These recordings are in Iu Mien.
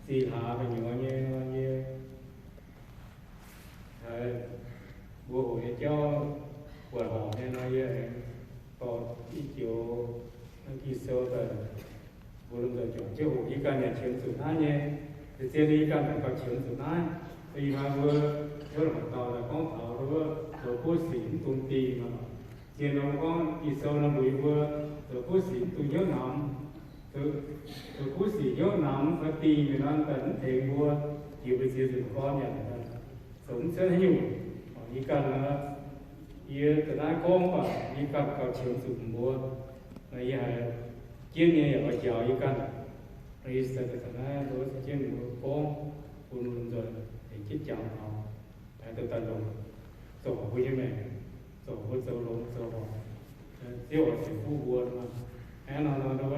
Zinh hlaax gu'nyuoz nyei nor yie haiz mbuo hoqc nyei jauv buatc horpc nyei nor, yie aengx dorh i joux naaiv Ging-Sou daaih, mbuo lomh nzoih juangc jienv hoqc. Yie ganh yaac qiemx zuqc naaiv nyei. Zien-zien yie ganh yaac gauh qiemx zuqc naaiv. Ih hnoi mbuo hnyouv la'maah dauh daaih gorngv taux wuov zoux kuv sic mv dungx dingh nor. Zien nor mbuo gorngv Ging-Sou nor mbuox yie mbuo zoux kuv sic mv dungx hnyouv namx. Zoux kuv sic hnyouv namx fai dingh mingh nor, daaih mv tengx mbuo jiex mbuo ziex nzunc gorn yaac zoux mv cuotv haaix nyungc. Yie ganh, yie da'naaiv gorngv baac yie ganh gauh qiemx zuqc mbuo. Nor yie haiz jienv nyei yaac oix njaaux yie ganh. Nor yie se daaih naaiv nduov se jienv mbuo gorngv bun mbuo nzoih tengx jienv jangx taux, daaih longc zorc mbuo nyei maengc, zorc mbuo zoux longx zoux horpc, Ziouv oix ceix fuqv mbuo. Hnangv nor,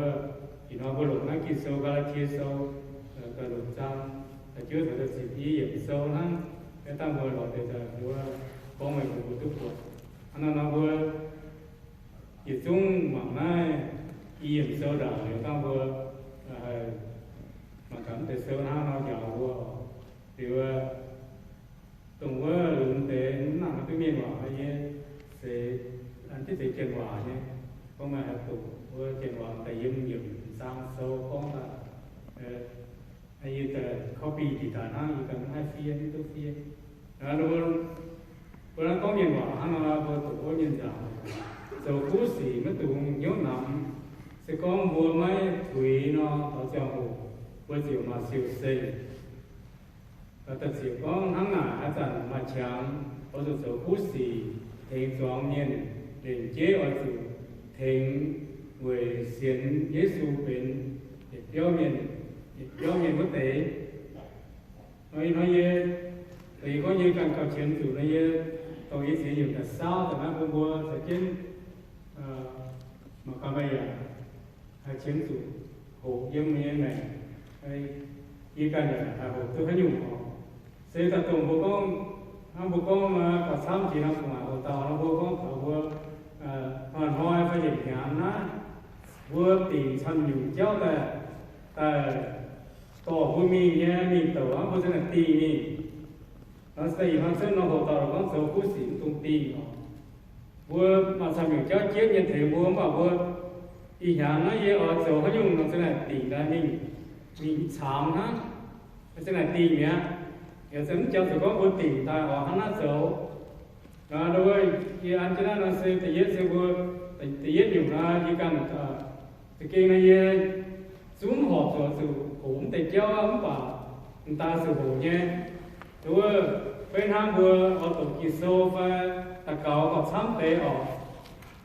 ih hnoi mbuo longc naaiv Ging-Sou, Gaa^laa^tie Sou, da'luoqc zaang, da'juov taux da'ziepc i yiemc sou hnangv. Dangh mbuo lorz deix daaih nduov gorngv meih mbuo duqv buatc. Hnangv nor nor mbuo yietc zungv mangc naaiv i yiemc sou ndaangc liuz, dangh mbuo haih mangc gaax mv deix sou hnangv nor njaaux mbuo. Liuz, dongh wuov lunx deix mv nangc duqv mienh waac nyei, se an jienv deix janx waac nyei. Gorngv meih haih doqc wuov janx waac daaih yiem yiemc zaang sou gorngv daaih, yie daaih copy dingc daaih hnangv, yie ganh mv haih fiev, mv duqv fiev. Mbuo naaiv gorngv mienh waac hnangv nor, mbuo doqc wuov mienh nzaangc, zoux kuv sic maiv dungx hnyouv namx. Se gorngv mbuo maiv tuix nor, taux ziangh hoc mbuo ziouc maaih siou-seng. Da'ziepc gorngv, hnangv naaic haaix zanc maaih qangx, oix zuqc zoux kuv sic tengx zuangx mienh. Lengc jeiv oix zuqc tengx weic sienx Yesu benx yietc biauv mienh, yietc biauv mienh wuov deix. Ih hnoi yie, da'yietv gorngv yie ganh gauh qiemx zuqc nor, yie dongh yie ziex nyungc daaih saauv daaih naaiv bun mbuo caux jienv mangc gaax, meih yaac haih qiemx zuqc hoqc yiem meih nyei maengc. Yie ganh yaac haih hoqc duqv haaix nyungc oc. Se daaih dongh mbuo gorngv, hnangv mbuo gorngv nor, gauh camv jiex nor, gu'nguaaic hoc dauh nor, mbuo gorngv taux mbuo hnoi-hnoi fai yietc hnyangx naaiv, mbuo dingc camv nyungc jauv daaih, daaih dorh mbuo mingh nyei mingh douc hnangv, mbuo za'naaic dingh mingh. Nor se ih hnoi cuotv nor hoc dauh gorngv zoux kuv sic mv dungx dingh oc. Mbuo maaih camv nyungc jauv jienv nyei tengx mbuo, mv baac mbuo ih hnyangx naaiv yie oix zoux haaix nyungc nor, za'naaic dingc daaih mingh, mingh caamx hnangv, za'naaic dingh mi'aqv. Yaac se mv jangx zuqc gorngv mbuo dingc daaih oix hnangv naaiv zoux. Nor, yie an jienv naaiv nor se da'yietv se mbuo, da'yietv nyungc nor yie ganh za'gengh nor yie zungv horpc zuqc zuqc hoqc mv deix jauv aqv, mv baac m'daaih zuqc hoqc nyei. Wuov, beiv hnangv mbuo oix doqc Ging-Sou fai daux gaux gauh camv deix oc.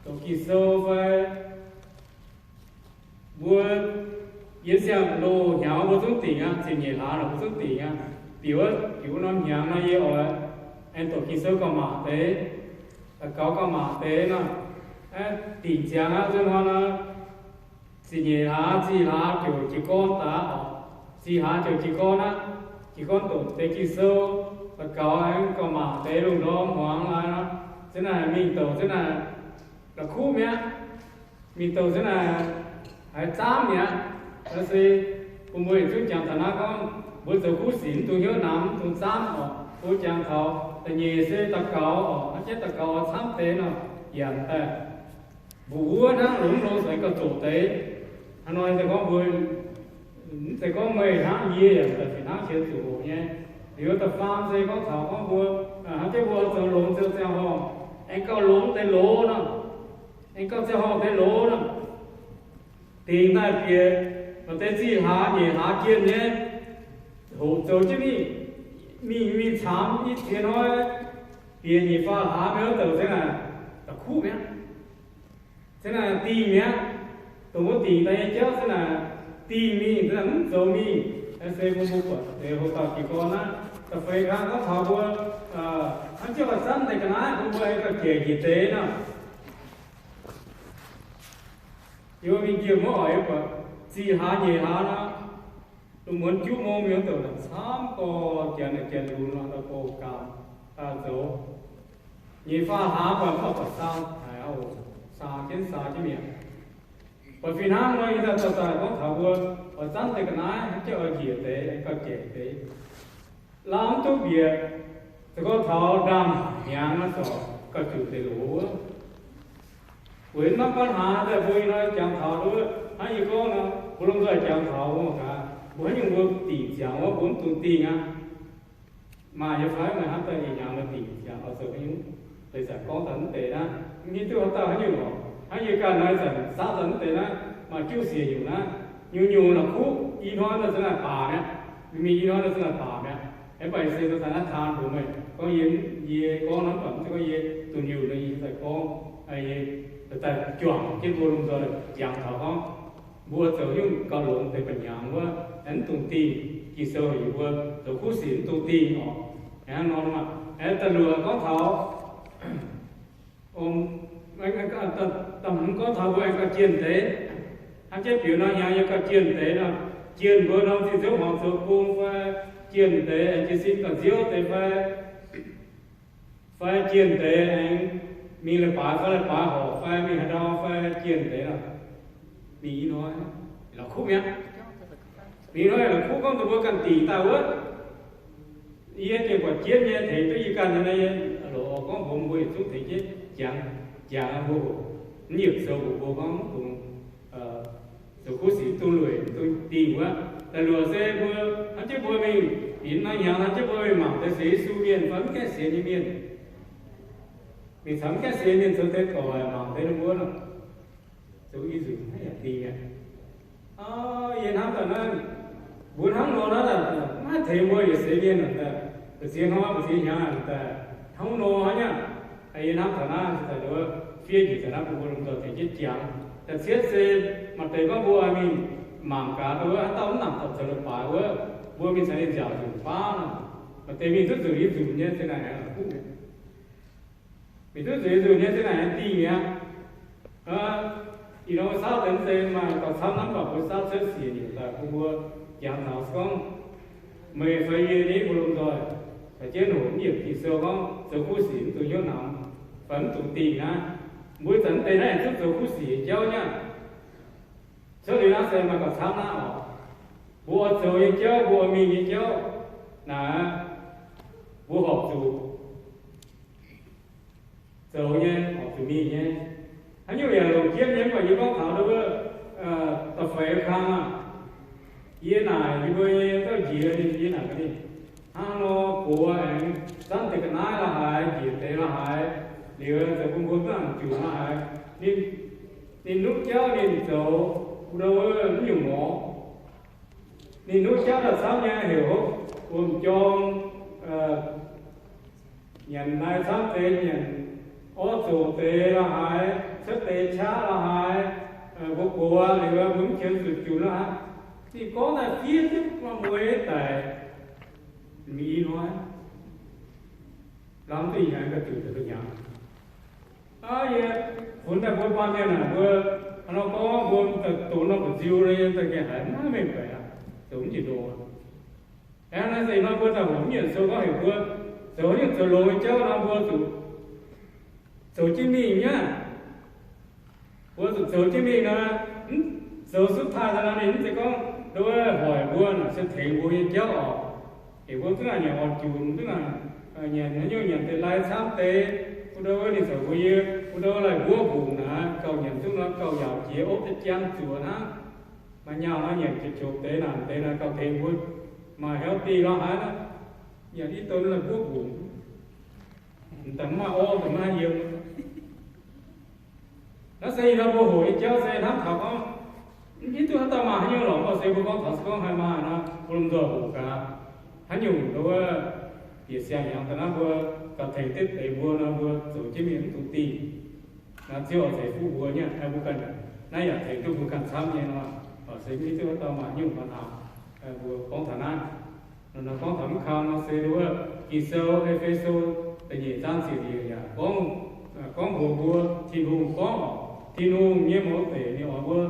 Doqc Ging-Sou fai mbuo yiem siang-loz hnyangx mbuo zungv dingc aqv, ziepc nyeic hlaax mbuo zungv dingc aqv. Bieqc wuov, bieqc wuov norm hnyangx nor yie oix aengx doqc Ging-Sou gauh maac deix, daux gaux gauh maac deix nor, dingc ziangx aqv. Nzunc hnoi nor, ziepc nyeic hlaax, zih hlaax ziouc jiez gorn daaih oc. Zih hlaax ziouc jiez gorn aqv. Jiez gorn doqc deix Ging-Sou, daux gaux aengx gauh maac deix lungh ndorm hmuangx laaix nor, za'naaic mingh douc za'naaic la'kuqv mi'aqv. Mingh douc za'naaic haiz zaamv mi'aqv. Nor se bun mbuo yietc zungv jangx taux naaiv gorngv mbuo zoux kuv sic mv dungx hnyouv namx, mv dungx zaamv oc. Mbuo jangx taux da'nyeic se daux gaux oc. Hnangv jienv daux gaux oix camv deix nor, yaac daaih mbuox wuov hnangv longx longx se gauh zoqc deix. Hnangv nor se gorngv mbuo, mv zeiz gorngv meih hnangv, yie yaac daaih fih hnangv qiemx zuqc hoqc nyei. Liuz da'faam se gorngv taux gorngv mbuo, hnangv jienv mbuo zoux longx zoux ziangh horngh, aengx gauh longx deix loz nor, aengx gauh ziangh horngh deix loz nor, dingc daaih bieqc maaih deix zih hlaax nyeic hlaax jienh nyei, hoqc zoux jienv mingh, mingh mingh caamx i ziex hnoi, bieqc nyeic faam hlaax mingh wuov douc za'naaic da'kuqv mi'aqv. Za'naaic dingh mi'aqv. Dongh wuov dingc daaih nyei jauv za'naaic dingh mingh, za'naaic mv zoux mingh. Se bun mbuo buatc deix hoc dauh jiez gorn naaiv, da'feix kang gorngv taux mbuo hnangv jienv oix zanv deix ga'naaiv bun mbuo aengx gauh jaic njiec deix nor. Yie mbuo mingh njiemh wuov oix buatc zih hlaax nyeic hlaax nor, lungh muonz juqv mong mingh wuov douc camv gorx, janx naaic janx lunx nor, daaih bouh gamh daaih zoux. Nyeic faam hlaax buatc mv baac buatc saang haic oc, saang jienv saang jienv mi'aqv. Mv baac fih hnangv nor, yie daaih dorh daaih gorngv taux mbuo oix zanv deix ga'naaiv, hnangv jiex oix njiec deix, oix gauh jaic deix. Lamh mv duqv mbiec, se gorngv taux ndaamv-hnyangx naaiv zorc gauh zuqc deix loz wuov. Weic naaiv ปัญหา daaih mbuo ih hnoi jangx taux wuov, hnangv yie gorngv nor, mbuo lomh nzoih jangx taux wuov gaax, mbuo haaix nyungc mbuo dingc ziangx wuov, mbuo mv dungx dingh aqv. Maaih nyei fai meih hnamv daaih ih hnyangx meih dingc ziangx oix zoux haaix nyungc? Leiz zanc gorngv daaih mv deix naaiv, mv hiuv duqv haaix dauh haaix nyungc oc. Hnangv yie ganh naaiv zanc saauv daaih mv deix naaiv, maaih juqv siec nyungc naaiv, nyungc-nyungc la'kuqv. Ih hnoi daaih za'gengh baac mi'aqv. Mingh ih hnoi daaih za'gengh baac mi'aqv. Aengx mv baac yie se daaih naaiv taan mbuox meih gorngv, yie, yie gorngv naaiv mv baac mv zeiz gorngv yie dunh yunh nor, yie daaih gorngv, yie daaih juangc jienv mbuo lomh nzoih jangx taux gorngv mbuo zoux nyungc gauh longx deix ba'hnyangx wuov, aengx mv dungx dingh. Ging-Sou heuc mbuo zoux kuv sic mv dungx dingh oc. Hnangv nor, aengx da'luoqc gorngv taux, mv gorngv taux mbuo aengx gauh jienh deix. Hnangv jeiv biux nor, hnyangx yie gauh jienh deix nor, jienh mbuo norm zinh nziouv hmuangx zoux gong fai, jienh deix aengx jiez sin gauh nziouv deix fai, fai jienh deix aengx mingh leiz-baaix fai leiz-baaix horc fai mingh haaix ndau fai jienh deix nor, mingh ih hnoi la'kuqv mi'aqv. Mingh ih hnoi la'kuqv gorngv dongh mbuo ganh dingc daaih wuov. Yie ziouc buatc jienv nyei tengx duqv yie ganh nyei naaiv, yie loz gorngv mbuox mbuo yietc zungv tengx jienv jangx, jangx mbuo hoc, mv yiemc sou mbuox mbuo gorngv mv dungx zoux kuv sic, mv dungx lueic, mv dungx dingh wuov. Da'luoqc se mbuo hnamv jienv mbuo mingh, binc norm hnyangx hnamv jienv mbuo mingh mangc deix sienx Yesu mienh fai mv gaengh sienx nyei mienh. Mingh caux mv gaengh sienx mienh zoux deix doic, mangc deix ninh mbuo nor, zoux i nzunc haaix yaac dingh mi'aqv. Yie hnamv daaih naaiv, mbuo hnangv nor naaiv, maiv tengx mbuo yietc seix mienh daaih, mbu'ziex hnoi mbu'ziex hnyangx daaih, hnangv nor hnangv nyei. Yie hnamv taux naaiv, fiev njiec taux naaiv bun mbuo lomh nzoih tengx jienv jangx. Da'cietv se maaih deix gorngv mbuo mingh mangc gaax, wuov haaix dauh mv nangc dorh zoux leiz-baaix wuov, mbuo mingh caux ninh nziaauc nzunc baav nor, maaih deix mingh duqv nzunc i nzunc nyei, za'gengh aengx la'kuqv mi'aqv. Mingh duqv nzunc i nzunc nyei, za'gengh aengx dingh mi'aqv. Ih hnoi saauv deix mv zeiz maaih gauh camv hnangv, mv baac mbuo saauv cuotv siec nyungc daaih bun mbuo jangx taux se gorngv meih fai yie nyei mbuo lomh nzoih caux jienv hoc mv yiemc Ging-Sou gorngv zoux kuv sic mv dungx hnyouv namx fai mv dungx dingh naaiv. Mbuo zanc mv deix naaiv aengx duqv zoux kuv sic nyei jauv nyei aqv. Cuotv liuz naaiv se maaih gauh camv naaiv oc. Mbuo oix zoux nyei jauv, mbuo oix mingh nyei jauv naaic, mbuo horpc zuqc zoux nyei, horpc zuqc mingh nyei. Haaix nyungc yaac longc jienv nyei. Mv baac yie gorngv taux wuov da'feix kang aah, yie naaic yie mbuo nyei dauh njiec, yie naaic gaax ninh, hnangv nor gox aengx zanv deix ga'naaiv la'haaix, njiec deix la'haaix, liuz zoux bun mbuo mv nangc junc la'haaix. Ninh, ninh nuqv jauv ninh zoux, wuov, mv nyungc morz. Ninh nuqv jauv daaih camv nyei, heuc wuom jorng, nyanc lai camv deix, nyanc orv zoqc deix la'haaix, cuotv deix qaqv la'haaix, mbuo gox liuz mbuo mv qiemx zuqc junc la'haaix. Ninh gorngv daaih fiev duqv maaih mueiz daic, mingh i hnoi lamh duqv ih hnyangx ga'juc daaih ga'hnyangx. Aav, yie funx daaih mbuo baamh mienh naaic, mbuo hnangv nor gorngv mbuo daaih doqc norm buoz-nziu nor, yie daaih gengh haiz maiv mengh baeqc aqv, zoux mv njiec ndoqc. Aeqv, naaiv se ih hnoi mbuo daaih hoqc mienh sou gorngv heuc mbuo zoux haaix nyungc zoux longx nyei jauv nor, mbuo zuqc zoux jienv mingh nyei aqv. Mbuo zuqc zoux jienv mingh nor, mv zoux suv taaih nor, ninh mv zeiz gorngv nduov hoic mbuo naaic, se tengx mbuo nyei jauv oc. Heuc mbuo duqv naaic nyanc orv junc, duqv naaic nyanc haaix nyungc, nyanc deix lai camv deix, wuov ndo wuov ninh caux mbuo yie, wuov ndo wuov lai mbuov mbungc naaic, gauh nyanc duqv nor gauh yaauc jiex, opv deix jang zuoqc hnangv. Maaih nyaanh nor nyanc jiex qopv deix naaic deix naaic gauh tengx mbuo maaih healthy lorz haaix nor, nyanc i donx lai mbuov mbungc, daaih mv maaih orv, daaih mv maaih yiem. Naaiv se ih hnoi mbuo hoqc nyei jauv se hnamv taux gorngv, mv hiuv duqv haaix dauh maaih haaix nyungc lorqc, mv baac se mbuo gorngv taux se gorngv haih maaih nor, mbuo lomh nzoih hoqc gaax. Haaix nyungc nduov bieqc siang-hnyangx daaih naaiv mbuo gauh tengx duqv deix mbuo nor, mbuo zoux jienv mingh mv dungx dingh. Naaiv Ziouv oix ceix fuqv mbuo nyei, mbuo ganh naaiv yaac tengx duqv mbuo ganh camv nyei nor. Se mv hiuv duqv haaix dauh maaih haaix nyungc nor, mbuo gorngv taux naaiv. Nor gorngv taux mv kang nor se wuov Ging-Sou E^fe^so da'nyeic zaang ziepc nyeic yaac gorngv, gorngv mbuox mbuo Tin-Hungh gorngv oc, Tin-Hungh nyei mouz deic ninh oix mbuo,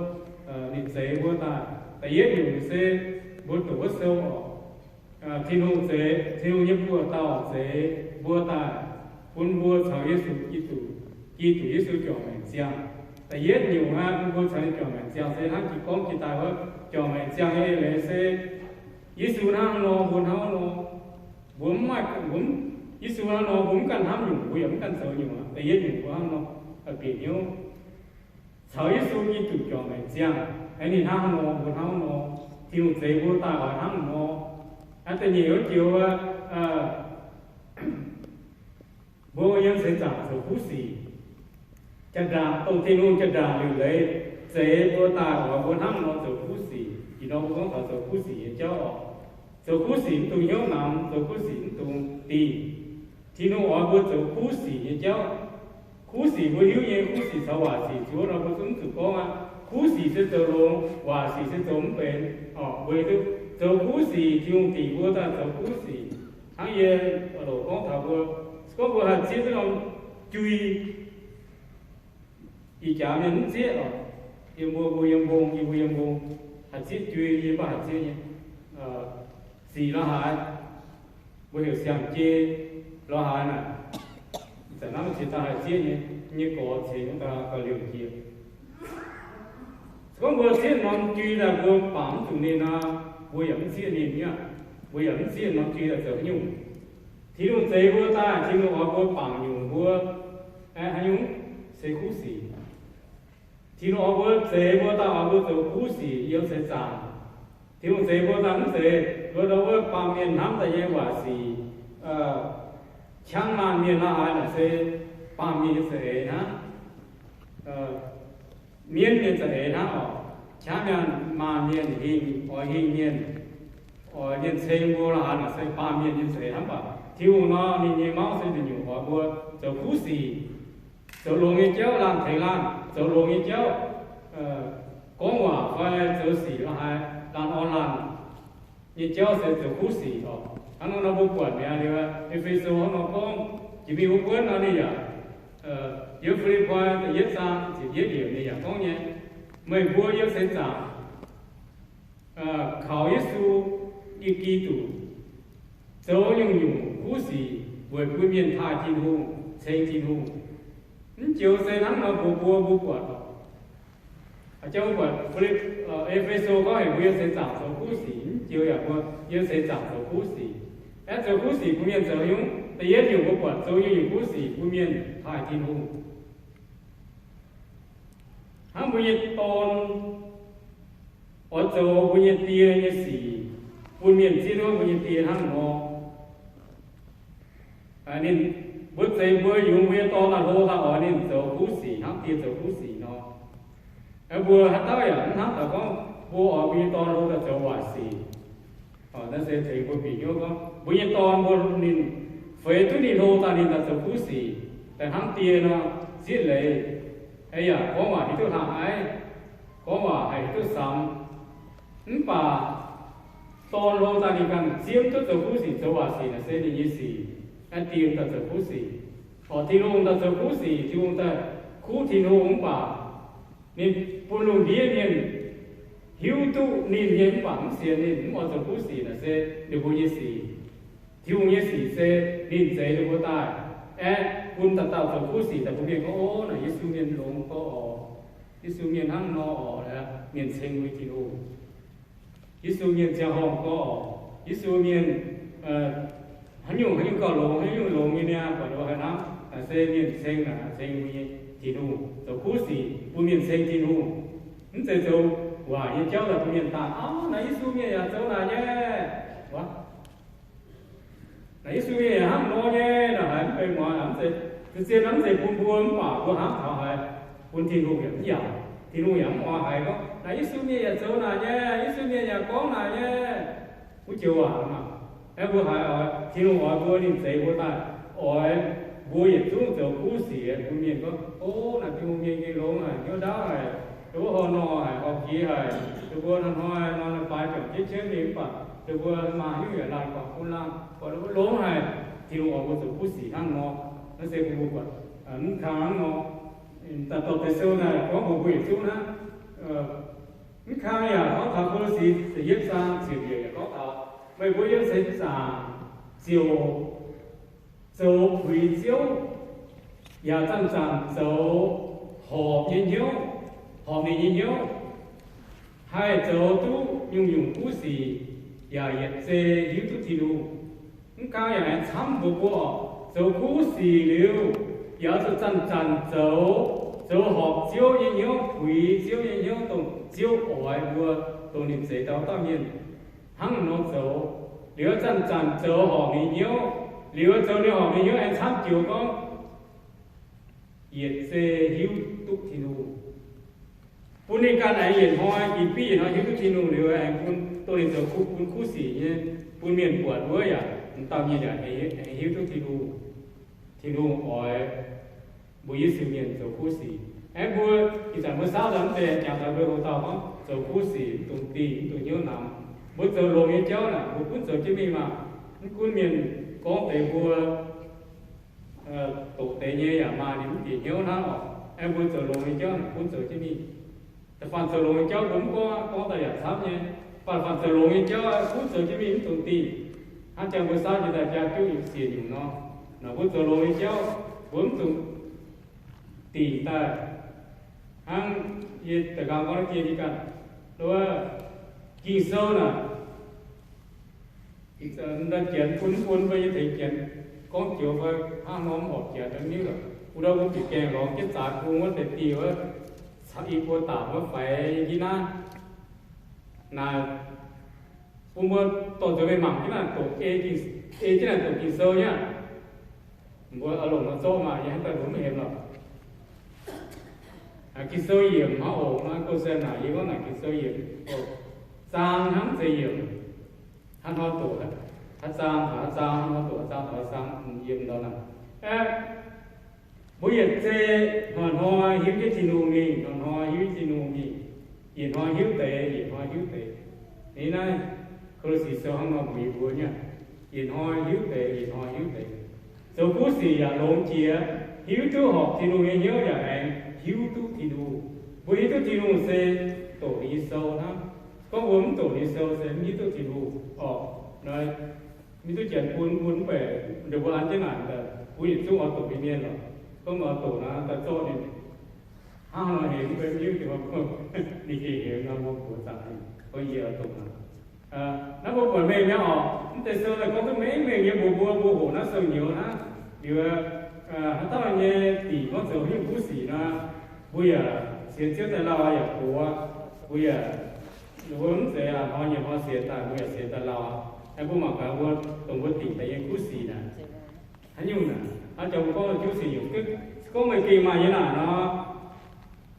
ninh zeix mbuo daaih. Da'yietv nyungc se mbuo doqc wuov sou oc, Tin-Hungh zeix, Tin-Hungh nyei buoz-dauh zeix mbuo daaih, bun mbuo caux Yesu Giduc, Giduc Yesu juangc maengc ziangh. Da'yietv nyungc aqv, bun mbuo caux ninh juangc maengc ziangh se hnangv jiex gorngv jiex daaih wuov, juangc maengc ziangh nyei eix leiz se Yesu hnangv nor, mbuo hnangv nor. Mbuo mv maaih, mbuo, Yesu hnangv nor, mbuo mv ganh hnamv nyungc, mbuo yaac mv ganh zoux nyungc aqv. Da'yietv nyungc mbuo hnangv nor, bieqc hnyouv caux Yesu nyei zuqc juangc maengc ziangh, aeqv, ninh hnangv nor, mbuo hnangv nor. Tin-Hungh zeix mbuo daaih oix hnangv nor. Aa, da'nyeic wuov joux, mbuo yiem seix zaangc zoux kuv sic. Jaa-ndaangc, dongh Tin-Hungh jaa-ndaangc liuc leiz zeix mbuo daaih oix mbuo hnangv nor zoux kuv sic. Ih nor mbuo gorngv taux zoux kuv sic nyei jauv oc. Zoux kuv sic mv dungx hnyouv namx, zoux kuv sic mv dungx dingh. Tin-Hungh oix mbuo zoux kuv sic nyei jauv. Kuv sic mbuo hiuv nyei, kuv sic caux waac sic zuov nor mbuo zungv mv zuqc gorngv aqv. Kuv sic se zoux longx, waac sic se zoux mv benx. Oc, mbuo hiuv duqv zoux kuv sic, Tin-Hungh dingc mbuo daaih zoux kuv sic. Hnangv yie loc gorngv taux mbuo, se gorngv mbuo haih zieqv duqv norm jui, ih jaax mienh mv zieqv oc. Yiem mbuo, mbuo yiem mbong, yie mbuo yiem mbong, haih zieqv jui, yie mbuo haih zieqv nyei. Sic lorz haaix, mbuo heuc siang-jei lorz haaix naaic, zanc naaiv ziex daaih haih zieqv nyei, nyei gorx ceix gauh liouc jiex. Se gorngv mbuo zieqv norm jui daaih mbuo bangc mv zuqc ninh nor, mbuo yaac mv zieqv ninh nyei. Mbuo yaac mv zieqv norm jui daaih zoux haaix nyungc. Tin-Hungh zeix mbuo daaih, Tin-Hungh oix mbuo bangc nyungc mbuo, aeqv, haaix nyungc se kuv sic. Tin-Hungh oix mbuo, zeix mbuo daaih oix mbuo zoux kuv sic yiem seix zaangc. Tin-Hungh zeix mbuo daaih mv zeiz nduov nor wuov baamh mienh hnamv daaih nyei waac sic, qangv maanh mienh lorz haaix naaic se baamh mienh nyei za'eix hnangv. Mienv nyei za'eix hnangv oc. Qangv maanh, maanh mienh hingh, oix hingh mienh, oix mienh ceng mbuo lorz haaix naaic se baamh mienh nyei za'eix hnangv. Mv baac Tin-Hungh nor, ninh nyei mauv se nduqc nyungc oix mbuo zoux kuv sic, zoux longx nyei jauv laanh tengx laanh, zoux longx nyei jauv, gorngv waac fai zoux sic lorz haaix, laanh orn laanh nyei jauv se zoux kuv sic oc. Hnangv nor nor mbuo buatc mi'aqv liuz, E^fe^so hnangv nor gorngv, jiex mingh wuov buonv nor ninh yaac, yiem Fi^lipv^poi da'yietv zaang ziepc yietv yiemc ninh yaac gorngv nyei, meih mbuo yiem seix zaangc kaux Yesu, yie Giduc, zoux nyungc-nyungc kuv sic weic bun mienh taaih Tin-Hungh, ceng Tin-Hungh. Mv joux se hnangv nor mbuox mbuo, mbuo buatc, jauv mbuo buatc E^fe^so gorngv heuc mbuo yiem seix zaangc zoux kuv sic, mv joux yaac mbuo yiem seix zaangc zoux kuv sic. Aeqv, zoux kuv sic bun mienh zoux nyungc, da'yietv nyungc mbuo buatc zoux nyungc-nyungc kuv sic bun mienh taaih Tin-Hungh. Hnangv mbuo nyei dorn oix zoux mbuo nyei die nyei sic, bun mienh zieqv duqv mbuo nyei die hnangv nor. Ninh, mbuo zeix mbuo yungz mbuo nyei dorn daaih hlo daaih oix ninh zoux kuv sic hnangv die zoux kuv sic nor. Mbuo haaix dauh yaac mv hnamv daaih gorngv mbuo oix mbuo nyei dorn hlo daaih zoux waaic sic. Naaiv se tengx mbuo bieqc hnyouv gorngv mbuo nyei dorn mbuo ninh feix duqv ninh hlo daaih ninh daaih zoux kuv sic, daaih hnangv die nor, zieqv leiz, yaac gorngv waac hiuv duqv hlaax aiv, gorngv waac haih hiuv duqv samx. Mv baac dorn hlo daaih ninh ganh zieqv duqv zoux kuv sic zoux waaic sic naaic se ninh nyei sic, naaiv die daaih zoux kuv sic. Oc, Tin-Hungh daaih zoux kuv sic, Tin-Hungh daaih kuv Tin-Hungh mv baac ninh bun lungh ndiev mienh hiuv duqv ninh nyei mv baac mv sienx ninh, mv oix zoux kuv sic naaic se ninh mbuo nyei sic. Tin-Hungh nyei sic se ninh zeix ninh mbuo daaih, aeqv, bun dauh dauh zoux kuv sic daaih bun mienh gorngv, ov, naaic Yesu mienh longx gorx oc. Yesu mienh hnangv nor oc, mienh ceng mbuo Tin-Hungh. Yesu mienh ziangh horngh gorx oc. Yesu mienh haaix nyungc haaix nyungc gauh longx, haaix nyungc longx nyei niaa, buatc ninh mbuo haaix hnamv, naaic se mienh ceng, naaic ceng mbuo nyei Tin-Hungh zoux kuv sic bun mienh ceng Tin-Hungh. Mv zeiz zoux waaic nyei jauv daaih bun mienh dangh, ov, naaic Yesu mienh yaac zoux naaic nyei. Naaic Yesu mienh yaac hnangv nor nyei, naaic haiz mv benx muangx, mv zeiz, zien-zien mv zeiz bun mbuo mv baac mbuo hnamv taux haiz bun Tin-Hungh yaac mv yaac. Tin-Hungh yaac mv oix haiz gorngv, naaic Yesu mienh yaac zoux naaic nyei, Yesu mienh yaac gorngv naaic nyei. Wuov joux waac maah. Aeqv, mbuo haiz oix, Tin-Hungh oix mbuo ninh zeix mbuo daaih, oix mbuo yietc zungv zoux kuv sic bun mienh gorngv, ov, naaic Tin-Hungh mienh gengh longx haic, hnyouv ndaauv haic, ninh mbuo horh nor haic, horh jiex haic, ninh mbuo hnoi-hnoi nor baaix juangc jienv qiemx mingh mv baac ninh mbuo maaih haaix nyungc yaac laanh guangc bun laangh, buatc ninh mbuo longx haic. Tin-Hungh oix mbuo zoux kuv sic hnangv nor. Naaiv se bun mbuo buatc mv kang hnangv nor. Daaih dorh deix sou naaic gorngv mbuox mbuo yietc zungv hnangv. Mv kang yaac gorngv taux Ko^lo^si da'yietv zaang ziepc yiemc yaac gorngv taux, meih mbuo yiem seix zaangc ziouc zoux puix ziouv, yaac zanc-zanc zoux horpc nyei hnyouv, horpc ninh nyei hnyouv, haih zoux duqv nyungc-nyungc kuv sic, yaac yietc zei hiuv duqv Tin-Hungh. Mv gaengh yaac aengx camv mbuox mbuo oc, zoux kuv sic liuz, yaac zuqc zanc-zanc zoux, zoux horpc Ziouv nyei hnyouv, puix Ziouv nyei hnyouv, dongh Ziouv oix mbuo, dongh ninh zeix dauh dauh mienh hnangv nor zoux. Liuz zanc-zanc zoux horpc ninh hnyouv, liuz zoux ninh horpc ninh hnyouv aengx camv joux gorngv, yietc zei hiuv duqv Tin-Hungh. Bun ninh ganh aengx yietc hnoi, ginv biv yietc hnoi hiuv duqv Tin-Hungh liuz, aengx bun, dongh ninh zoux kuv, bun kuv sic nyei, bun mienh buatc wuov yaac, dauh mienh yaac aengx hiuv duqv Tin-Hungh. Tin-Hungh oix mbuo Yesu mienh zoux kuv sic. Aengx mbuo ih zanc mbuo saauv daaih mv deix jangx daaih mbuo houx dauh gorngv zoux kuv sic mv dungx dingh, mv dungx hnyouv namx. Mbuo zoux longx nyei jauv naaic mbuo gunv zoux jienv mingh maah. Mv gunv mienh gorngv deix mbuo doqc deix nyei yaac maaih ninh mv bieqc hnyouv hnangv oc. Aengx mbuo zoux longx nyei jauv naaic gunv zoux jienv mingh. Da'faanh zoux longx nyei jauv mbuo mv gorngv, gorngv daaih yaac camv nyei. Mv baac da'faanh zoux longx nyei jauv gunv zoux jienv mingh mv dungx dingh. Hnangv jangx mbuo saauv jiex daaih biaa juqv nyungc siec nyungc nor, naaic mbuo zoux longx nyei jauv mbuo mv dungx dingc daaih. Hnangv yie da'nqaang gorngv naaiv jiex nyei ganh, wuov Ging-Sou naaic, Janx bun mv bun mbuo nyei tengx Janx gorngv joux fai hnangv nor mv horpc Janx daaih miuv lorqc. Wuov ndau mbuo bieqc gaengh lorngx jienv zaaix bung wuov deix diuh wuov, caux i buo daac wuov faix nyei naaiv, naaic bun mbuo dorh nzuonx mingh mangc jienv naaic doqc, ei jienv naaic doqc Ging-Sou nyei aqv. Mbuo oix longc nor zorqv maah, yie hnamv daaih mbuo mv hemx lorqc. Ging-Sou yiemc hnangv oc, naaiv go sen naaic yie gorngv naaic Ging-Sou yiemc oc, zaang hnangv mv zeiz yiemc. Hnangv hnoi doqc, haaix zaang taux haaix zaang, hnoi doqc haaix zaang taux haaix zaang, yiem ndau naaic. Mbuo yietc zei hnoi-hnoi hiuv jienv Tin-Hungh mingh, hnoi-hnoi hiuv jienv Tin-Hungh mingh, yietc hnoi hiuv deix, yietc hnoi hiuv deix. Ninh naaiv Ko^lo^si Sou hnangv nor mbuox mbuo nyei, yietc hnoi hiuv deix, yietc hnoi hiuv deix. Zoux kuv sic yaac longx jiex, hiuv duqv horpc Tin-Hungh nyei hnyouv yaac aengx hiuv duqv Tin-Hungh. Mbuo hiuv duqv Tin-Hungh se doqc ninh nyei sou hnangv. Gorngv mbuo mv doqc ninh nyei sou se mv hiuv duqv Tin-Hungh orqc. Mv hiuv duqv Janx bun, bun mv baac ndongc mbuo an jienv naaic, bun yietc zungv oix doqc nyei mienh lorqc. Gorngv oix doqc naaic daaih zorqv ninh, hnangv nor hemx mv bei mv hiuv deix, ninh gengh hemx nor mbuo buoz zaangc ninh, gorngv yie oix doqc naaic. Naaiv mbuo buatc mengh nyei orqc, mv deix sou daaih gorngv duqv mengh mengh nyei mbuox mbuo, mbuo hoqc naaiv sou nyouz hnangv. Liuz, haaix dauh nyei dingc gorngv zoux haaix nyungc kuv sic nor, mbuo yaac sienx Ziouv daaih lauh yaac gox, mbuo yaac, mbuo mv zeiz hnoi nyei hnoi sienx daaih, mbuo yaac sienx daaih lauh. Mbuo mangc gaax mbuo, dongh mbuo dingc daaih nyei kuv sic naaic, haaix nyungc naaic, hnangv jangx mbuo gorngv juv sic nyungc, gorngv meih gengh maaih nyei naaic nor,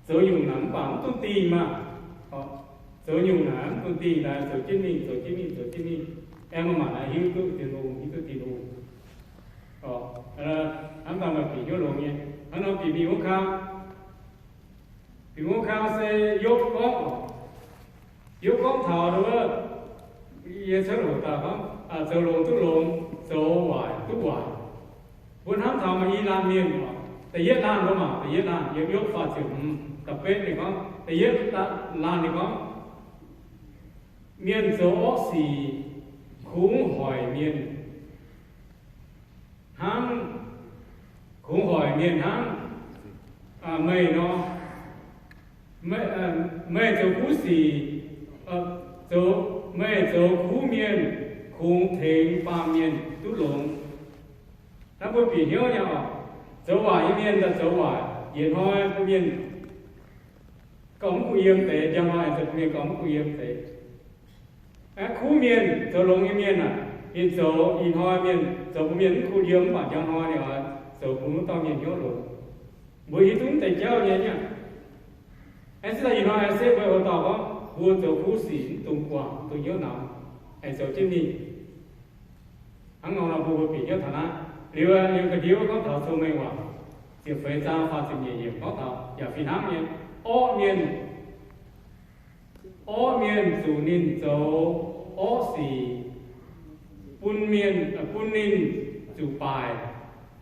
zoux nyungc naaic mv baac mv dungx dingh maah. Zoux nyungc naaic mv dungx dingh daaih, zoux jienv mingh, zoux jienv mingh, zoux jienv mingh. Aengx maaih maanc naaic hiuv duqv Tin-Hungh, hiuv duqv Tin-Hungh. Hnangv daaih maaih bieqc hnyouv longx nyei. Hnangv nor bieqc mingh wuov kang, bieqc wuov kang se Yopv gorngv, Yopv gorngv taux wuov, yie cuotv hoc daaih gorngv, zoux longx duqv longx, zoux waaic duqv waaic. Mbuo hnamv taux maaih i laanh mienh oc. Da'yietv laanh mbuo mangc, da'yietv laanh yiem Yopv faah ziepc hmz da'betv ninh gorngv, da'yietv laanh ninh gorngv, mienh zoux orqv sic kungx hoic mienh hnangv, kungx hoic mienh hnangv meih nor. Meih zoux kuv sic, zoux, meih zoux kuv mienh kungx tengx baamh mienh duqv longx. Hnangv mbuo bieqc hnyouv nyei oc, zoux waaic nyei mienh daaih zoux waaic, yietc hnoi bun mienh gauh mv kuh yiem deix, njang hnoi zoux bun mienh gauh mv kuh yiem deix. Kuv mienh zoux longx nyei mienh aah, ninh zoux ih hnoi mienh zoux bun mienh mv kuh yiem, mv baac njang hnoi ninh oix zoux bun wuov dauh mienh hnyouv longx. Mbuo hiuv duqv mv deix jauv nyei aqv. Aengx se daaih ih hnoi aengx se mbuo houx dauh gorngv mbuo zoux kuv sic mv dungx guangc, mv dungx hnyouv namx, aengx zoux jienv mingh. Hnangv nor nor mbuo mbuo bieqc hnyouv taux naaiv. Liuz, liuz ga'ndiev gorngv taux Sou Mengh Waac ziepc feix zaang faah ziepc nyeic yiemc gorngv taux yaac fih hnangv nyei. Orqv mienh, orqv mienh zuqc ninh zoux orqv sic, bun mienh, bun ninh zuqc baaic.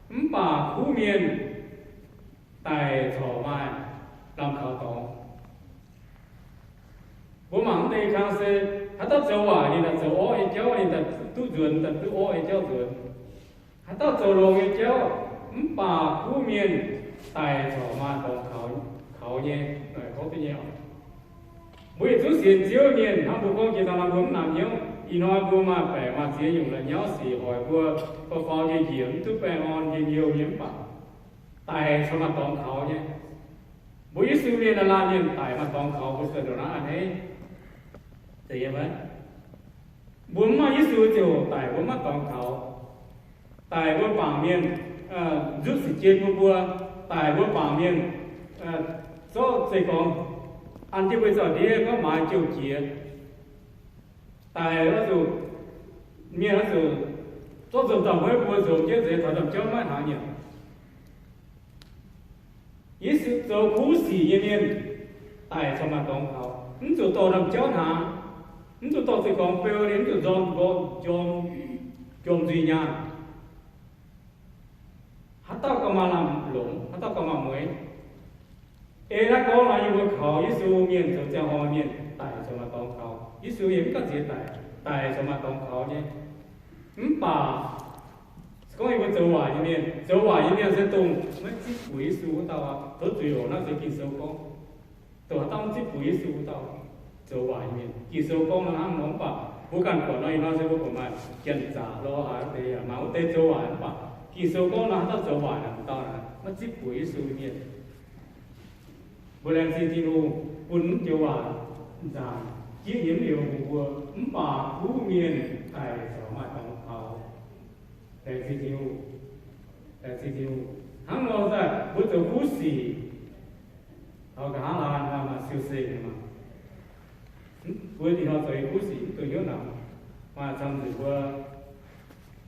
Mv baac kuv mienh daic corc maaih lamh kaux dorngx. Mbuo mangc mv deix kang se haaix dauh zoux waaic ninh daaih zoux orqv nyei jauv, ninh daaih duqv nzuonx, daaih duqv orqv nyei jauv nzuonx. Haaix dauh zoux longx nyei jauv, mv baac kuv mienh daic corc maaih dorngx kaux. nyei, gorngv duqv nyei oc. Mbuo yietc zungv sienx Ziouv mienh hnangv mbuo gorngv jiex daaih nor, mbuo mv namx hnyouv. Ih hnoi mbuo maaih baeqc maaih ziex nyungc la'nyauv sic hoic mbuo, faaux faaux njiec njiec, mv duqv baengh orn, njien-youh nyei, mv baac daic caux maaih dorngx kaux nyei. Mbuo Yesu mienh, laanh laanh mienh daic maaih dorngx kaux, mbuo se ndongc naaiv a'hneiv. Zeiz nyei maiv? Mbuo mv maaih Yesu ziouc daic mbuo mv maaih dorngx kaux. Daic mbuo bangc mienh nzuqv sic jien bun mbuo, daic mbuo bangc mienh zorqv, zeiz gorngv an jienv mbuo zaux-ndiev gorngv maaiz jouh jiex. Daic oix zuqc, mienh oix zuqc zorqv nzomc dauh hueiv mbuo nzomc jienv nzengc taux ndaamv-jauv maiv hnaangx nyanc. Yesu zoux kuv sic nyei mienh daic caux maaih dorngx kaux, mv zuqc dorh ndaamv-jauv hnaangx, mv zuqc dorh zeiv gorngv beu, ninh mv zuqc nzormc, nzormc, nzormc nzuih nyaanh. Haaix dauh gauh maaih lamh longc, haaix dauh gauh maaih mueiz. Ei naaiv gorngv nor, yie mbuo kaux Yesu mienh zoux ziangh horngh mienh daic caux maaih dorngx kaux. Yesu mienh mv ganh ziex daic, daic caux maaih dorngx kaux nyei. Mv baac se gorngv yie mbuo zoux waaic nyei mienh, zoux waaic nyei mienh se dongh maiv zipv buoz Yesu wuov dauh aqv. Tov zuiz oc, naaiv se Ging-Sou gorngv. Dongh haaix dauh mv zipv buoz Yesu wuov dauh zoux waaic nyei mienh. Ging-Sou gorngv nor hnangv nor, mv baac mbuo ganh buatc nor, ih hnoi se mbuo buatc maaih janx-zaqc lorz haaix deix, maaih wuov deix zoux waaic, mv baac Ging-Sou gorngv nor, haaix dauh zoux waaic naaic, dauh naaic maiv zipv buoz Yesu nyei mienh. Mbuo laengz zingh Tin-Hungh bun mv joux waac nzaangc jieqv nyei mv liuz mbuox mbuo, mv baac kuv mienh daic caux maaih dorngx kaux. Laengz zingh Tin-Hungh, laengz zingh Tin-Hungh. Hnangv nor daaih mbuo zoux kuv sic, taux nqa'haav laanh maaih siou-seng maah. Mbuo ih hnoi zoux nyei kuv sic mv dungx hnyouv namx. Maaih camv nzunc mbuo,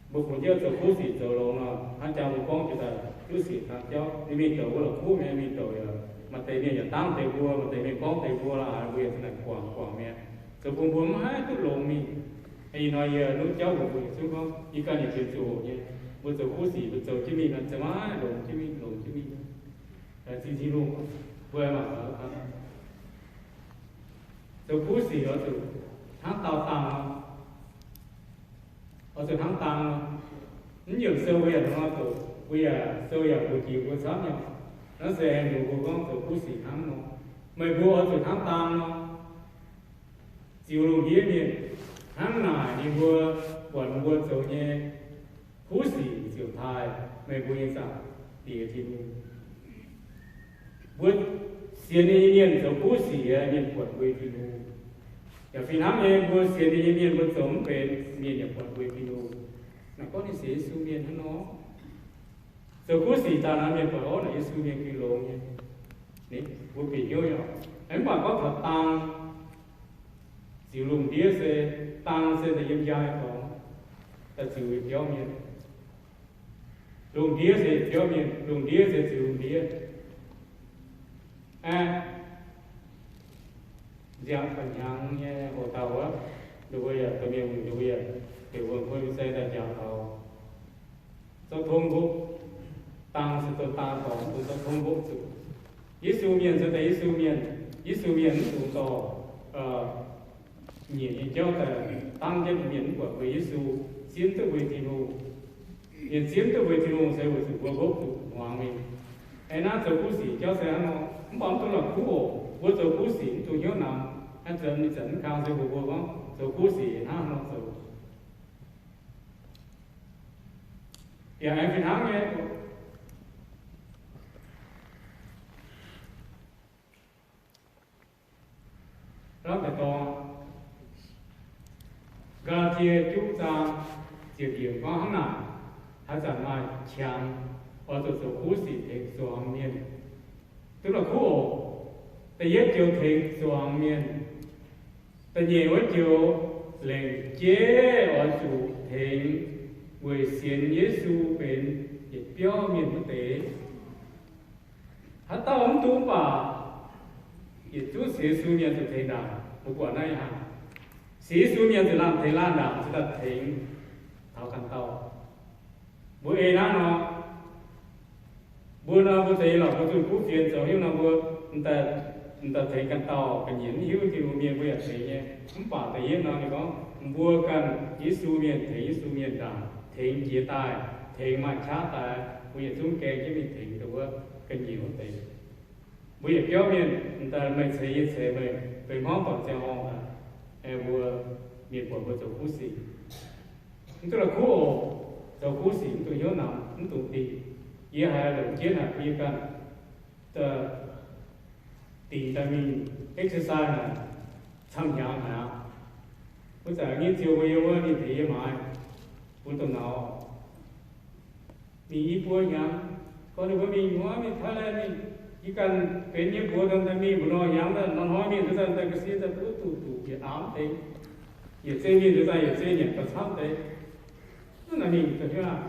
mbuo fungx jienv zoux kuv sic zoux longx nor, hnangv jangx mbuo gorngv jiex daaih kuv sic kang jauv, ninh mingh douc wuov la'kuqv nyei, mingh douc yaac maaih deix mienh yaac dangv deix mbuo, maaih deix mienh gorngv deix mbuo la'haaix, mbuo yaac za'naaic guangc guangc mi'aqv. Zoux bun mbuo mv haih duqv longx mingh. Ih hnoi yie nuqv jauv mbuox mbuo yietc zungv gorngv, yie ganh yaac benx zuqc hoqc nyei, mbuo zoux kuv sic mbuo zoux jienv mingh nor, ziouc maiv longx jienv mingh, longx jienv mingh. Laengz zingh Tin-Hungh, mbuo mangc gaax, zoux kuv sic oix zuqc hnangv daauh dangh nor, oix zuqc hnangv dangh nor. Mv yiemc sou mbuo yaac hnangv nor zoux, mbuo yaac sou yaac mbuox jiex mbuo camv nyei. Naaiv se aengx mbuox mbuo gorngv zoux kuv sic hnangv nor. Meih mbuo oix zuqc hnangv dangh nor, ziux lungh ndiev mienh. Hnangv naaic ninh mbuo buatc mbuo zoux nyei kuv sic ziouc taaih meih mbuo nyei Zaangc Diex Tin-Hungh. Mbuo sienx ninh nyei mienh zoux kuv sic, mienh buatc mbuo nyei Tin-Hungh. Yaac fih hnangv nyei, mbuo sienx ninh nyei mienh mbuo zoux mv benx, mienh yaac buatc mbuo nyei Tin-Hungh. Naaic gorngv ninh sienx Yesu mienh hnangv nor. Zoux kuv sic daaih nor, mienh buatc, orv, naaic Yesu mienh gengh longx nyei. Mbuo bieqc hnyouv nyei oc. Mv baac gorngv taux dang, ziux lungh ndiev se, dang se daaih yiem njang nyei dorngx daaih ziux nyei biauv mienh. Lungh ndiev se biauv mienh, lungh ndiev se ziux lungh ndiev. Aeqv, nziaamv ba'hnyangx nyei hoc dauh wuov, ninh mbuo yaac dorh mienh, ninh mbuo yaac heuc wuom-kuon se daaih njaaux taux zorqv tongv mbopv. Dang se dongh dang dorngx, dongh zorqv tongv mbopv zuqc. Yesu mienh se daaih Yesu mienh, Yesu mienh mv dungx dorh nyiec nyei jauv daaih dangv jienv bun mienh mv buatc mbuo Yesu, zieqv duqv mbuo Tin-Hungh. Mienh zieqv duqv mbuo Tin-Hungh se weic zuqc mbuo mbopv zuqc hmuangx mingh. Aeqv, naaiv zoux kuv sic jauv se hnangv nor, mv baac mv dungx la'kuqv oc. Mbuo zoux kuv sic mv dungx hnyouv namx. Naaiv zanc, ih zanc mv kang se mbuox mbuo gorngv zoux kuv sic hnangv nor zoux. Yaac aengx fih hnangv nyei. Lamh deix dorngx, Gaa^laa^tie juqv zaang ziepc yiemc gorngv hnangv naaic, haaix zanc maaih qangx oix zuqc zoux kuv sic tengx zuangx mienh. Duqv la'kuqv oc. Da'yietv joux tengx zuangx mienh. Da'nyeic wuov joux lengc jeiv oix zuqc tengx weic sienx Yesu benx yietc biauv mienh wuov deix. Haaix dauh mv duqv mv baac yietc zungv sienx Yesu mienh zuqc tengx ndaangc. Mbuo buatc naaiv ih hnangv, sienx Yesu mienh zuqc laanh tengx laanh ndaangc, zuqc daaih tengx taux ganh dauh. Mbuo ei naaiv nor, mbuo nor, mbuo za'eix lorqc, mbuo zunh kuv fienx zoux hiuv nor, mbuo m'daaih tengx ganh dauh ga'nyiec mv hiuv Tin-Hungh mienh, mbuo yaac tengx nyei. Mv baac da'yietv nor ninh gorngv, mbuo ganh Yesu mienh tengx Yesu mienh ndaangc, tengx jiex daaih, tengx maaih qaqv daaih, mbuo yietc zungv gaeng jienv mingh tengx dongh wuov ga'nyiec wuov deix. Mbuo yietc biauv mienh, daaih meih ceix yie ceix meih, benx hmuangv dorngc ziangh horngh, mbuo mienh buatc mbuo zoux kuv sic. Mv duqv la'kuqv oc. Zoux kuv sic mv dungx hnyouv namx, mv dungx dingc. Yie haiz longc jienv haic, yie ganh dingc daaih mingh exercise naaic camv hnyangx haic aqv. Wuov zanc nyei ziouc mbuo yiem wuov, ninh tengx yie maaiz, bun dongh nauz mingh i buo hnyangx, gorngv ninh mbuo mingh wuov mingh Thailand mingh, yie ganh benx nyei mbuox daaih mingh mbu'ndongx hnyangx, norm hnoi mingh nduov daaih ga'sie daaih duqv duqv duqv yietc aamv deix, yietc zei mingh nduov daaih yietc zei nyanc gauh camv deix. Naaiv mingh daaih hiuv aqv.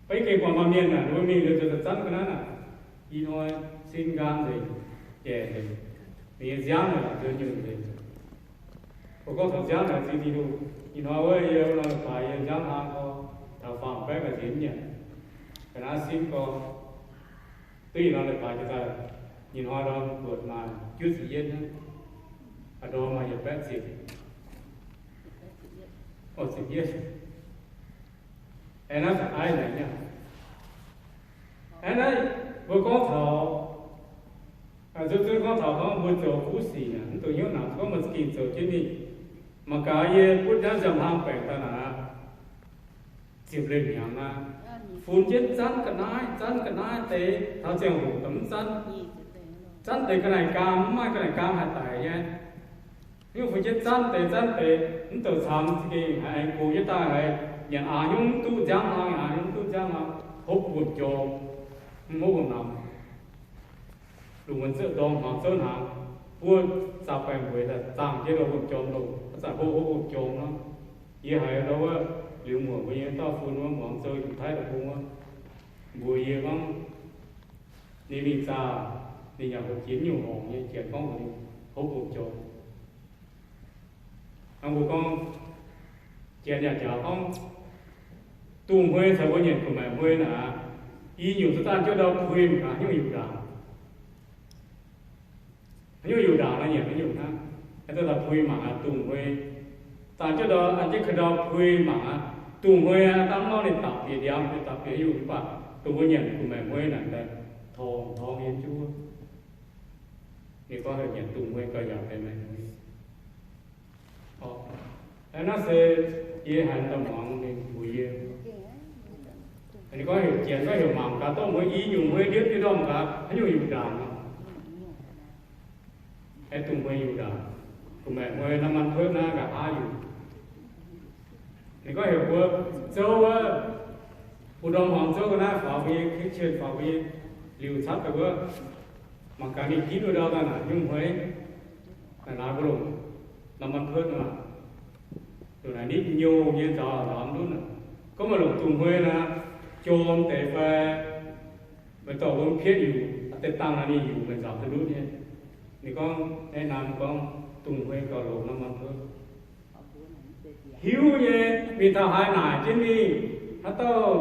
Beiv gengh buatc maaih mienh naaic, ninh mbuo mingh nduov daaih zanv ga'naaiv naaic, ih hnoi sin nqaang nzengc, jaic nzengc, ninh nyei nziaamv naaic nzuonx nyungc nzengc. Mbuo gorngv taux nziaamv naaic zingh Tin-Hungh. Ih hnoi wuov yie nor leiz-baaix yie nziaamv hlang gorx, taux faam-baeqv ga'nziex nyanc, ga'naaiv sin gorx, duqv ih hnoi leiz-baaix jiex daaih, ih hnoi ndorm buatc maaih juov ziepc yietv hnangv, a'ndorm maaih yietc baeqv ziepc, o, ziepc yietv. Aeqv, naaiv za'gengh aiv naaic nyei. Aeqv, naaiv mbuo gorngv taux, zuqc zuqc gorngv taux gorngv mbuo zoux kuv sic naaic, mv dungx hnyouv namx, gorngv meih za'gengh zoux jienv mingh. Mangc gaax yie butv naaiv nziaamv-hlang baengc daaih naaic, ziepc lengh hnyangx naaiv, funx jienv zanv ga'naaiv, zanv ga'naaiv deix, taux ziangh hoc daaih mv zanv. Zanv deix ga'naaiv gaam, mv maaih ga'naaiv gaam haih daic nyei. Nyungc funx jienv zanv deix, zanv deix, mv douc camx za'gengh haiz aengx gox jienv daaih haiz nyanc aax nyungc mv duqv nziaamv hlang, nyanc aax nyungc mv duqv nziaamv hlang, hopv wuom-jorm, mv hopv wuom-namx. Lungh muonz zouv ndorm hmuangx zouv hnaangx, buov zaah baengh mbueix daaih zaangh jienv lo wuom-jorm loh, zanc hopv hopv wuom-jorm nor. Yie haiz ndau wuov liuz muoc mbuo nyei dauh fun wuov, muangx zouv Yiutai deic-bung wuov, mbuox yie gorngv ninh mingh zaah, ninh yaac hoqc jiex nyungc horngc nyei, Janx gorngv mbuox ninh hopv wuom-jorm. Hnangv mbuo gorngv, Janx yaac njaaux gorngv, dungz hmui caux mbuo nyanc gu'maeqc hmui naaic, i nyungc duqv daaih jienv ndau puix mangc gaax haaix nyungc yungh ndaangc. Haaix nyungc yungh ndaangc nor nyanc haaix nyungc hnangv. Aengx daaih puix mangc aqv, dungz hmui. Daaih jienv ndau, an jienv ka'ndau puix mangc aqv. Dungz hmui aqv, dangh nor ninh dapc bieqc ndiangx, ninh dapc bieqc haaix nyungc mv baac dongh mbuo nyanc gu'maeqc hmui naaic daaih torngv torngv yiem jienv wuov. Ninh gorngv heuc nyanc dungz hmui gauh yaac benx maengc hmui. Naaiv se yie haiz daaih muangx ninh mbuox yie. Ninh gorngv heuc Janx, gorngv heuc mangc gaax, dongh mbuo i nyungc hmui ndiev jienv ndorm gaax, haaix nyungc yungh ndaangc nor. Aengx dungz hmui yungh ndaangc, gu'maeqc hmui น้ำมันพืช naaiv nqa'haav yungh. Ninh gorngv heuc mbuo zouv wuov, bun ndorm hmuangx zouv ga'naaiv faaux mbuo nyei, kengx qienh faaux mbuo nyei, liuz camv deix wuov, mangc gaax ninh ginv wuov ndau daaih naaic nyungc hmui, naaic laaix mbuo longc น้ำมันพืช nor. Dongh naaic nitv nyouh nyei nzaaux nzaaux ndutv naaic. Gorngv meih longc dungz hmui naaic, jorm deix fai meih dorh mbuo pietv yuqc, deix dangh naaic ninh yuqc meih nzaaux duqv ndutv nyei. Ninh gorngv, naaiv naaic gorngv dungz hmui gauh longx nor, น้ำมันพืช hiuv nyei, mingh taux haaix naaic jienv mingh, haaix dauh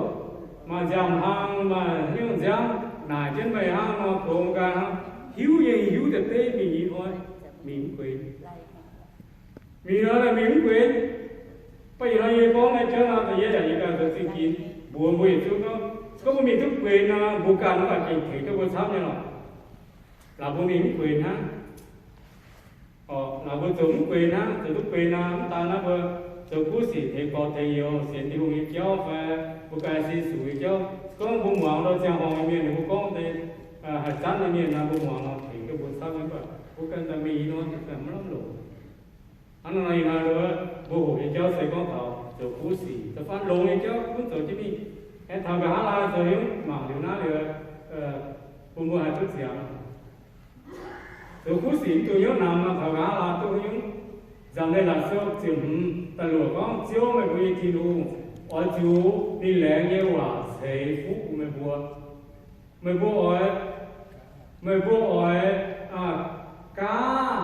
maaih nziaamv-hlang, maaih haaix nyungc nziaamv naaic jienv meih hnangv nor, gox ganh hnangv, hiuv nyei, hiuv deix deix mingh ih hnoi, mingh mv gueix. Mingh nor mingh mv gueix. Baac ih hnoi yie gorngv naaiv jauv nor, yie yaac yie ganh zoux zingh ginx mbuox mbuo yietc zungv gorngv, gorngv mbuo mingh duqv gueix nor, mbuo ganh mv baac gengh tengx duqv mbuo camv nyei lorqc. Laaix mbuo mingh mv gueix hnangv. Orqc, laaix mbuo zoux mv gueix hnangv, zoux duqv gueix nor, mv daan naaiv mbuo zoux kuv sic tengx gorx tengx youz, sienx Tin-Hungh nyei jauv fai mbuo ganh sin sux nyei jauv. Gorngv mbuo muangx ndau ziangh horngh nyei mienh ninh mbuo gorngv deix haih zanv nyei mienh nor, mbuo muangx nor tengx duqv mbuo camv nyei, mv baac mbuo ganh daaih mingh ih hnoi mv lamh longc. Hnangv nor ih hnoi mbuo hoqc nyei jauv se gorngv taux zoux kuv sic da'faanh longx nyei jauv gunv zoux jienv mingh. Aengx taux nqa'haav laai zoux haaix nyungc mangc liuz naaiv liuz, bun mbuo haih duqv ziangx. Zoux kuv sic mv dungx hnyouv namx nor, taux nqa'haav laai duqv haaix nyungc. Nzamc Leiz-Latc Sou ziepc hmz da'luoqc gorngv, Ziouv, meih mbuo nyei Tin-Hungh, oix zuqc ninh laengz nyei waac ceix fuqv bun meih mbuo. Meih mbuo oix, meih mbuo oix gaav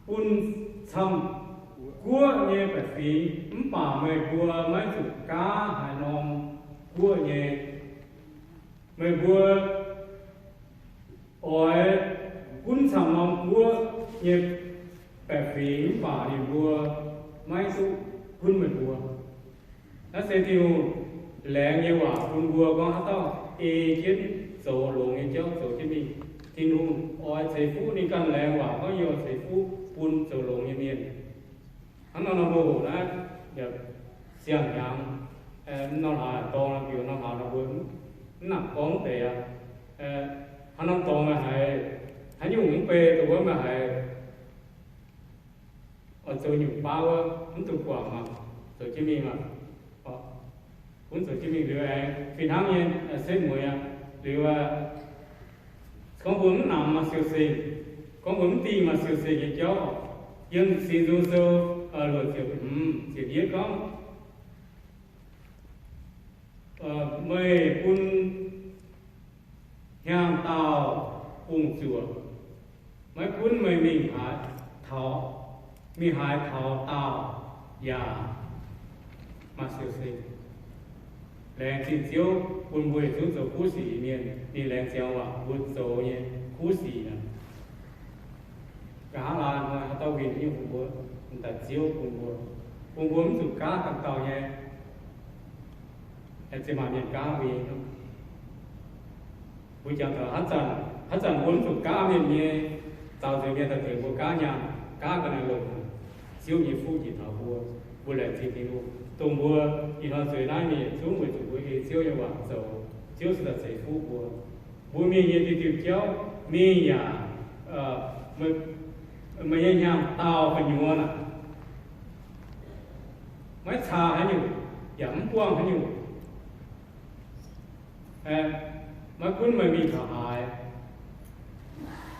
bun camv guoqv nyei baeqc fingx, mv baac meih mbuo maiv zuqc gaav haaix norm guoqv nyei. Meih mbuo oix gunv camv norm guoqv nyei baeqc fingx, mv baac ninh mbuo maiv duqv gunv meih mbuo. Naaiv se Tin-Hungh laengz nyei waac bun mbuo gorngv haaix dauh ei jienv zoux longx nyei jauv zoux jienv mingh. Tin-Hungh oix ceix fuqv, ninh ganh laengz waac gorngv yie oix ceix fuqv bun zoux longx nyei mienh. Hnangv nor nor mbuo hoqc naaiv yaac siang-hnyangx, norm hlaax dorngx, biux norm hlaax nor mbuo mv nangc gorngv deix aqv. Hnangv norm dorngx meih haiz haaix nyungc mv bei dongh wuov meih haiz oix zoux nyungc baav wuov, mv dungx guangc maah, zoux jienv mingh maah. Gunv zoux jienv mingh liuz aengx fih hnangv nyei setv mueiz aqv. Liuz aqv, gorngv mbuo mv nangx maaih siou-sengh, gorngv mbuo mv dingh maaih siou-sengh nyei jauv. Yiem Singx Nzung Sou luoqc ziepc hmz ziepc yietv gorngv, meih bun hnyangx-daauh bungx-zuoqc, maiv gunv meih mingh haaix taux, mingh haaix taux daauh yaac maaih siou-sengh. Laengz zingh Ziouv bun mbuo yietc zungv zoux kuv sic nyei mienh. Ninh laengz ziangx waac mbuo zoux nyei kuv sic naaic, nqa'haav laai hnoi haaix dauh winh nyei bun mbuo, daaih Ziouv bun mbuo, bun mbuo mv zuqc gaav ganh dauh nyei. Aengx ziex maaih mienh gaav mbuo nyei. Mbuo jangx taux haaix zanc, haaix zanc mbuo mv zuqc gaav mienh nyei, daaux nzengc mienh daaih tengx mbuo gaav nyaanh, gaav ga'naaiv longx, Ziouv nyei fuqv njiec taux mbuo. Mbuo laengz zingh Tin-Hungh, dongh mbuo ih hnoi zueiz naaiv mingh yietc zungv weic zuqc mbuo ei Ziouv nyei waac zoux, Ziouv se daaih ceix fuqv mbuo. Mbuo mingh nyei diuh diuh jauv, mingh yaac meih nyei hnyangx-daauh gu'nyuoz naaic, maiv caa haaix nyungc, yaac mv buangh haaix nyungc. Maiv gunv meih mingh taux haaix,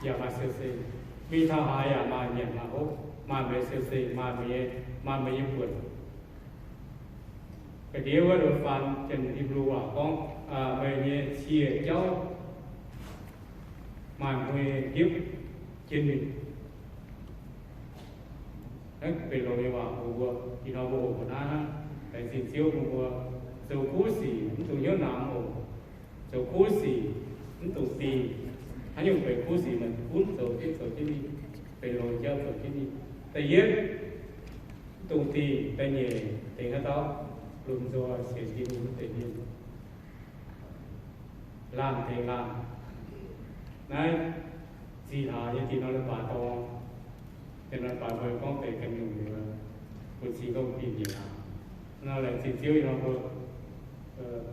yaac maaih siou-sengh. Mingh taux haaix yaac maaih nyanc maaih hopv, maaih meih siou-sengh, maaih meih nyei, maaih meih nyei buonc. Ga'ndiev wuov faan Janx-Hipv^lu waac gorngv, meih nyei cie jauv maaih hmui ndipv jienv mingh. Naaiv benx longx nyei waac bun mbuo. Ih hnoi mbuo hoqc mbuo naaiv hnangv. Laengz zingh Ziouv bun mbuo zoux kuv sic mv dungx hnyouv namx oc. Zoux kuv sic mv dungx dingh. Haaix nyungc benx kuv sic meih gunv zoux jienv zoux jienv mingh, benx longx jauv zoux jienv mingh. Da'yietv, mv dungx dingh. Da'nyeic, tengx haaix dauh lomh nzoih sienx Tin-Hungh wuov deix mienh, laanh tengx laanh. Naaiv zih hlaax nyei dinh nor leiz-baaix dorngx, dinh nor leiz-baaix mbuo gorngv deix ganh nyungc liuz, bun cing gorngv dinh njiec hlaax. Nor laengz zingh Ziouv ih hnoi mbuo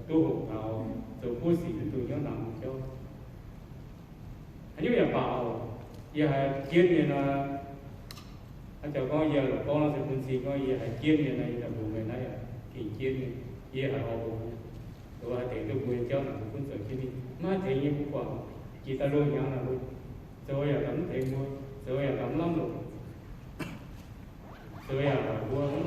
duqv hoqc taux zoux kuv sic mv dungx hnyouv namx nyei jauv. Haaix nyungc yaac baac oc. Yie haiz jienv nyei nor, hnangv jaux gorngv yie la'gorngv nor se bun cing gorngv yie haiz jienv nyei nor, yie daaih mbuox meih naaiv yaac gengh jienv nyei. Yie haiz oix mbuox, mbuox haih tengx duqv mbuo nyei jauv naaic mbuo gunv zoux jienv mingh. Maiv tengx nyei mbuo guangc, jiex daaih loz-hnyangx naaic mbuo zoux yaac ganh mv tengx mbuo, zoux yaac ganh mv lamh longc, zoux yaac mbuo mv